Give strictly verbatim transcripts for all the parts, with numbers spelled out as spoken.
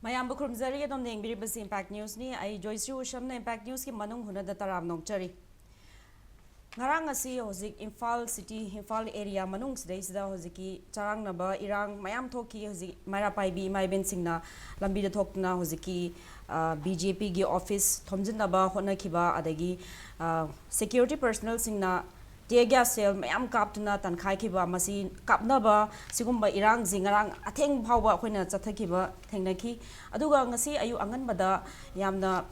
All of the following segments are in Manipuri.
ꯃꯌꯥꯝꯕꯨ ꯈꯨꯔꯨꯝꯖꯔꯤ꯫ ꯑꯗꯣꯝꯅ ꯌꯦꯡꯕꯤꯔꯤꯕꯁꯤ ꯏꯝꯄꯦꯛ ꯅ꯭ꯌꯨꯁꯅꯤ꯫ ꯑꯩ ꯖꯣꯏꯁ꯭ꯔꯤ ꯎꯁꯝꯅ ꯏꯝꯄꯦꯛ ꯅ꯭ꯌꯨꯁꯀꯤ ꯃꯅꯨꯡ ꯍꯨꯅꯗ ꯇꯔꯥꯝ ꯅꯣꯛꯆꯔꯤ꯫ ꯉꯔꯥꯡ ꯑꯁꯤ ꯍꯧꯖꯤꯛ ꯏꯝꯐꯥꯜ ꯁꯤꯇꯤ, ꯏꯝꯐꯥꯜ ꯑꯦꯔꯤꯌꯥ ꯃꯅꯨꯡꯁꯤꯗꯩꯁꯤꯗ ꯍꯧꯖꯤꯛꯀꯤ ꯆꯔꯥꯡꯅꯕ ꯏꯔꯥꯡ ꯃꯌꯥꯝ ꯊꯣꯛꯈꯤ꯫ ꯍꯧꯖꯤꯛ ꯃꯩꯔꯥ ꯄꯥꯏꯕꯤ ꯏꯃꯥ ꯏꯕꯦꯟꯁꯤꯡꯅ ꯂꯝꯕꯤꯗ ꯊꯣꯛꯇꯨꯅ ꯍꯧꯖꯤꯛꯀꯤ ꯕꯤ ꯖꯦ ꯄꯤꯒꯤ ꯑꯣꯐꯤꯁ ꯊꯣꯝꯖꯤꯟꯅꯕ ꯍꯣꯠꯅꯈꯤꯕ, ꯑꯗꯒꯤ ꯁꯦꯀ꯭ꯌꯨꯔꯤꯇꯤ ꯄꯔꯁꯅꯦꯜꯁꯤꯡꯅ ꯇꯤꯌꯔ ꯒ꯭ꯌꯥꯁ ꯁꯦꯜ ꯃꯌꯥꯝ ꯀꯥꯞꯇꯨꯅ ꯇꯥꯟꯈꯥꯏꯈꯤꯕ, ꯃꯁꯤ ꯀꯥꯞꯅꯕ ꯁꯤꯒꯨꯝꯕ ꯏꯔꯥꯡꯁꯤ ꯉꯔꯥꯡ ꯑꯊꯦꯡ ꯐꯥꯎꯕ ꯑꯩꯈꯣꯏꯅ ꯆꯠꯊꯈꯤꯕ ꯊꯦꯡꯅꯈꯤ꯫ ꯑꯗꯨꯒ ꯉꯁꯤ ꯑꯌꯨꯛ ꯑꯉꯟꯕꯗ ꯌꯥꯝꯅ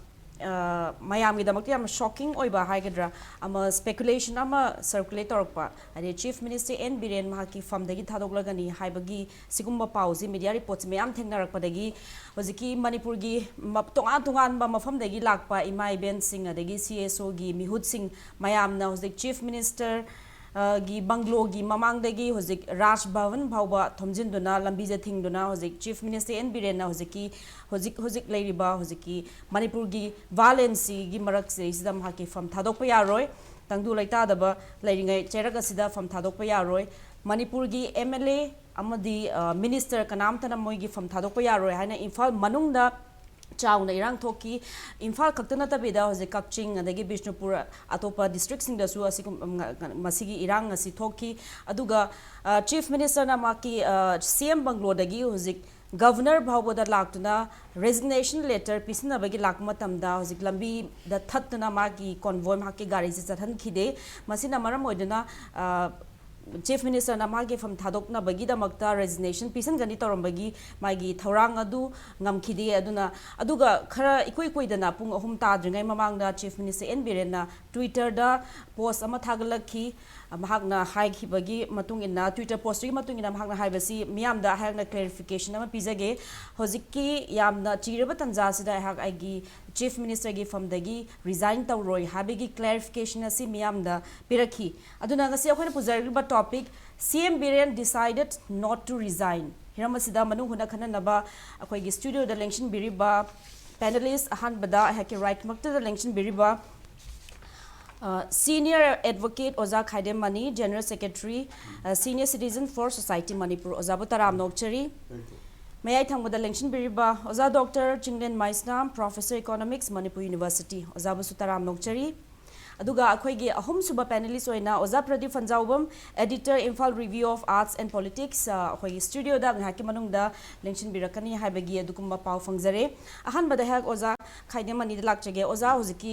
ꯃꯌꯥꯝꯒꯤꯗꯃꯛꯇ ꯌꯥꯝꯅ ꯁꯣꯛꯀꯤꯡ ꯑꯣꯏꯕ ꯍꯥꯏꯒꯗ꯭ꯔꯥ, ꯑꯃ ꯁ꯭ꯄꯦꯀꯨꯂꯦꯁꯟ ꯑꯃ ꯁꯔꯀꯨꯂꯦꯠ ꯇꯧꯔꯛꯄ, ꯍꯥꯏꯗꯤ ꯆꯤꯐ ꯃꯤꯅꯤꯁꯇꯔ ꯑꯦꯟ ꯕꯤꯔꯦꯟ ꯃꯍꯥꯛꯀꯤ ꯐꯝꯗꯒꯤ ꯊꯥꯗꯣꯛꯂꯒꯅꯤ ꯍꯥꯏꯕꯒꯤ ꯁꯤꯒꯨꯝꯕ ꯄꯥꯎꯁꯤ ꯃꯤꯗꯤꯌꯥ ꯔꯤꯄꯣꯔꯠꯁꯤ ꯃꯌꯥꯝ ꯊꯦꯡꯅꯔꯛꯄꯗꯒꯤ ꯍꯧꯖꯤꯛꯀꯤ ꯃꯅꯤꯄꯨꯔꯒꯤ ꯃꯞ-, ꯇꯣꯉꯥꯟ ꯇꯣꯉꯥꯟꯕ ꯃꯐꯝꯗꯒꯤ ꯂꯥꯛꯄ ꯏꯃꯥ ꯏꯕꯦꯟꯁꯤꯡ, ꯑꯗꯒꯤ ꯁꯤ ꯑꯦꯁ ꯑꯣꯒꯤ ꯃꯤꯍꯨꯠꯁꯤꯡ ꯃꯌꯥꯝꯅ ꯍꯧꯖꯤꯛ ꯆꯤꯐ ꯃꯤꯅꯤꯁꯇꯔ ꯒꯤ ꯕꯪꯒ꯭ꯂꯣꯒꯤ ꯃꯃꯥꯡꯗꯒꯤ ꯍꯧꯖꯤꯛ ꯔꯥꯖ ꯚꯕꯟ ꯐꯥꯎꯕ ꯊꯣꯝꯖꯤꯟꯗꯨꯅ, ꯂꯝꯕꯤꯁꯦ ꯊꯤꯡꯗꯨꯅ ꯍꯧꯖꯤꯛ ꯆꯤꯐ ꯃꯤꯅꯤꯁꯇꯔ ꯑꯦꯟ ꯕꯤꯔꯦꯟꯅ ꯍꯧꯖꯤꯛꯀꯤ, ꯍꯧꯖꯤꯛ ꯍꯧꯖꯤꯛ ꯂꯩꯔꯤꯕ ꯍꯧꯖꯤꯛꯀꯤ ꯃꯅꯤꯄꯨꯔꯒꯤ ꯚꯥꯏꯂꯦꯟꯁꯁꯤꯒꯤ ꯃꯔꯛꯁꯤꯗꯩꯁꯤꯗ ꯃꯍꯥꯛꯀꯤ ꯐꯝ ꯊꯥꯗꯣꯛꯄ ꯌꯥꯔꯣꯏ, ꯇꯪꯗꯨ ꯂꯩꯇꯥꯗꯕ ꯂꯩꯔꯤꯉꯩ ꯆꯩꯔꯛ ꯑꯁꯤꯗ ꯐꯝ ꯊꯥꯗꯣꯛꯄ ꯌꯥꯔꯣꯏ, ꯃꯅꯤꯄꯨꯔꯒꯤ ꯑꯦꯝ ꯑꯦꯜ ꯑꯦ ꯑꯃꯗꯤ ꯃꯤꯅꯤꯁꯇꯔ ꯀꯅꯥꯝꯇꯅ ꯃꯣꯏꯒꯤ ꯐꯝ ꯊꯥꯗꯣꯛꯄ ꯌꯥꯔꯣꯏ ꯍꯥꯏꯅ ꯏꯝꯐꯥꯜ ꯃꯅꯨꯡꯗ ꯆꯥꯎꯅ ꯏꯔꯥꯡ ꯊꯣꯛꯈꯤ꯫ ꯏꯝꯐꯥꯜ ꯈꯛꯇ ꯅꯠꯇꯕꯤꯗ ꯍꯧꯖꯤꯛ ꯀꯛꯆꯤꯡ ꯑꯗꯒꯤ ꯕꯤꯁꯅꯨꯄꯨꯔ, ꯑꯇꯣꯞꯄ ꯗꯤꯁꯇ꯭ꯔꯤꯛꯁꯤꯡꯗꯁꯨ ꯑꯁꯤꯒꯨꯝ-, ꯉ-, ꯉ-, ꯃꯁꯤꯒꯤ ꯏꯔꯥꯡ ꯑꯁꯤ ꯊꯣꯛꯈꯤ꯫ ꯑꯗꯨꯒ ꯆꯤꯐ ꯃꯤꯅꯤꯁꯇꯔꯅ ꯃꯍꯥꯛꯀꯤ ꯁꯤ ꯑꯦꯝ ꯕꯪꯒ꯭ꯂꯣꯗꯒꯤ ꯍꯧꯖꯤꯛ ꯒꯚꯔꯅꯔ ꯐꯥꯎꯕꯗ ꯂꯥꯛꯇꯨꯅ ꯔꯦꯖꯤꯒꯅꯦꯁꯟ ꯂꯦꯇꯔ ꯄꯤꯁꯤꯟꯅꯕꯒꯤ ꯂꯥꯛꯄ ꯃꯇꯝꯗ ꯍꯧꯖꯤꯛ ꯂꯝꯕꯤꯗ ꯊꯠꯇꯨꯅ ꯃꯥꯒꯤ ꯀꯣꯟꯚꯣꯏ ꯃꯍꯥꯛꯀꯤ ꯒꯥꯔꯤꯁꯤ ꯆꯠꯍꯟꯈꯤꯗꯦ꯫ ꯃꯁꯤꯅ ꯃꯔꯝ ꯑꯣꯏꯗꯨꯅ ꯆꯤꯐ ꯃꯤꯅꯤꯁꯇꯔꯅ ꯃꯥꯒꯤ ꯐꯝ ꯊꯥꯗꯣꯛꯅꯕꯒꯤꯗꯃꯛꯇ ꯔꯦꯖꯤꯒꯅꯦꯁꯟ ꯄꯤꯁꯤꯟꯒꯅꯤ ꯇꯧꯔꯝꯕꯒꯤ ꯃꯥꯒꯤ ꯊꯧꯔꯥꯡ ꯑꯗꯨ ꯉꯝꯈꯤꯗꯦ꯫ ꯑꯗꯨꯅ, ꯑꯗꯨꯒ ꯈꯔ ꯏꯀꯨꯏ ꯀꯨꯏꯗꯅ ꯄꯨꯡ ꯑꯍꯨꯝ ꯇꯥꯗ꯭ꯔꯤꯉꯩ ꯃꯃꯥꯡꯗ ꯆꯤꯐ ꯃꯤꯅꯤꯁꯇꯔ ꯑꯦꯟ ꯕꯤꯔꯦꯟꯅ ꯇ꯭ꯋꯤꯇꯔꯗ ꯄꯣꯁ ꯑꯃ ꯊꯥꯒꯠꯂꯛꯈꯤ꯫ ꯃꯍꯥꯛꯅ ꯍꯥꯏꯈꯤꯕꯒꯤ ꯃꯇꯨꯡ ꯏꯟꯅ, ꯇ꯭ꯋꯤꯇꯔ ꯄꯣꯁꯇꯨꯒꯤ ꯃꯇꯨꯡ ꯏꯟꯅ ꯃꯍꯥꯛꯅ ꯍꯥꯏꯕꯁꯤ ꯃꯤꯌꯥꯝꯗ ꯑꯩꯍꯥꯛꯅ ꯀ꯭ꯂꯦꯔꯤꯐꯤꯀꯦꯁꯟ ꯑꯃ ꯄꯤꯖꯒꯦ꯫ ꯍꯧꯖꯤꯛꯀꯤ ꯌꯥꯝꯅ ꯆꯤꯔꯕ ꯇꯥꯟꯖꯥꯁꯤꯗ ꯑꯩꯍꯥꯛ ꯑꯩꯒꯤ ꯆꯤꯐ ꯃꯤꯅꯤꯁꯇꯔꯒꯤ ꯐꯝꯗꯒꯤ ꯔꯤꯖꯥꯏꯟ ꯇꯧꯔꯣꯏ ꯍꯥꯏꯕꯒꯤ ꯀ꯭ꯂꯦꯔꯤꯐꯤꯀꯦꯁꯟ ꯑꯁꯤ ꯃꯤꯌꯥꯝꯗ ꯄꯤꯔꯛꯈꯤ꯫ ꯑꯗꯨꯅ ꯉꯁꯤ ꯑꯩꯈꯣꯏꯅ ꯄꯨꯖꯔꯛꯂꯤꯕ ꯇꯣꯄꯤꯛ, ꯁꯤ M Biren decided not to resign꯫ ꯍꯤꯔꯝ ꯑꯁꯤꯗ ꯃꯅꯨꯡ ꯍꯨꯠꯅ ꯈꯟꯅꯅꯕ ꯑꯩꯈꯣꯏꯒꯤ ꯁ꯭ꯇꯨꯗꯤꯑꯣꯗ ꯂꯦꯡꯁꯤꯟꯕꯤꯔꯤꯕ ꯄꯦꯅꯦꯂꯤꯁ, ꯑꯍꯥꯟꯕꯗ ꯑꯩꯍꯥꯛꯀꯤ ꯔꯥꯏꯠꯃꯛꯇꯗ ꯂꯦꯡꯁꯤꯟꯕꯤꯔꯤꯕ ꯁꯤꯅꯤꯌꯔ ꯑꯦꯗꯚꯣꯀꯦꯠ ꯑꯣꯖꯥ Khaidem Mani, general secretary, senior citizen for society Manipur, ꯑꯣꯖꯥꯕꯨ ꯇꯔꯥꯝꯅ ꯑꯣꯛꯆꯔꯤ꯫ ꯃꯌꯥꯏ ꯊꯪꯕꯗ ꯂꯦꯡꯁꯤꯟꯕꯤꯔꯤꯕ ꯑꯣꯖꯥ doctor Chinglen Maisnam, Professor Economics, Manipur University, ꯑꯣꯖꯥꯕꯨꯁꯨ ꯇꯔꯥꯝꯅ ꯑꯣꯛꯆꯔꯤ꯫ ꯑꯗꯨꯒ ꯑꯩꯈꯣꯏꯒꯤ ꯑꯍꯨꯝꯁꯨꯕ panelist ꯑꯣꯏꯅ ꯑꯣꯖꯥ Pradeep ꯐꯟꯖꯥꯎꯕꯝ, Editor, Imphal Review of Arts and Politics, ꯑ, ꯑꯩꯈꯣꯏꯒꯤ studioꯗ ꯉꯥꯏꯍꯥꯛꯀꯤ ꯃꯅꯨꯡꯗ ꯂꯦꯡꯁꯤꯟꯕꯤꯔꯛꯀꯅꯤ ꯍꯥꯏꯕꯒꯤ ꯑꯗꯨꯒꯨꯝꯕ ꯄꯥꯎ ꯐꯪꯖꯔꯦ꯫ ꯑꯍꯥꯟꯕꯗ ꯑꯩꯍꯥꯛ ꯑꯣꯖꯥ ꯈꯥꯏꯗꯦꯝ ꯑꯅꯤꯗ ꯂꯥꯛꯆꯒꯦ꯫ ꯑꯣꯖꯥ, ꯍꯧꯖꯤꯛꯀꯤ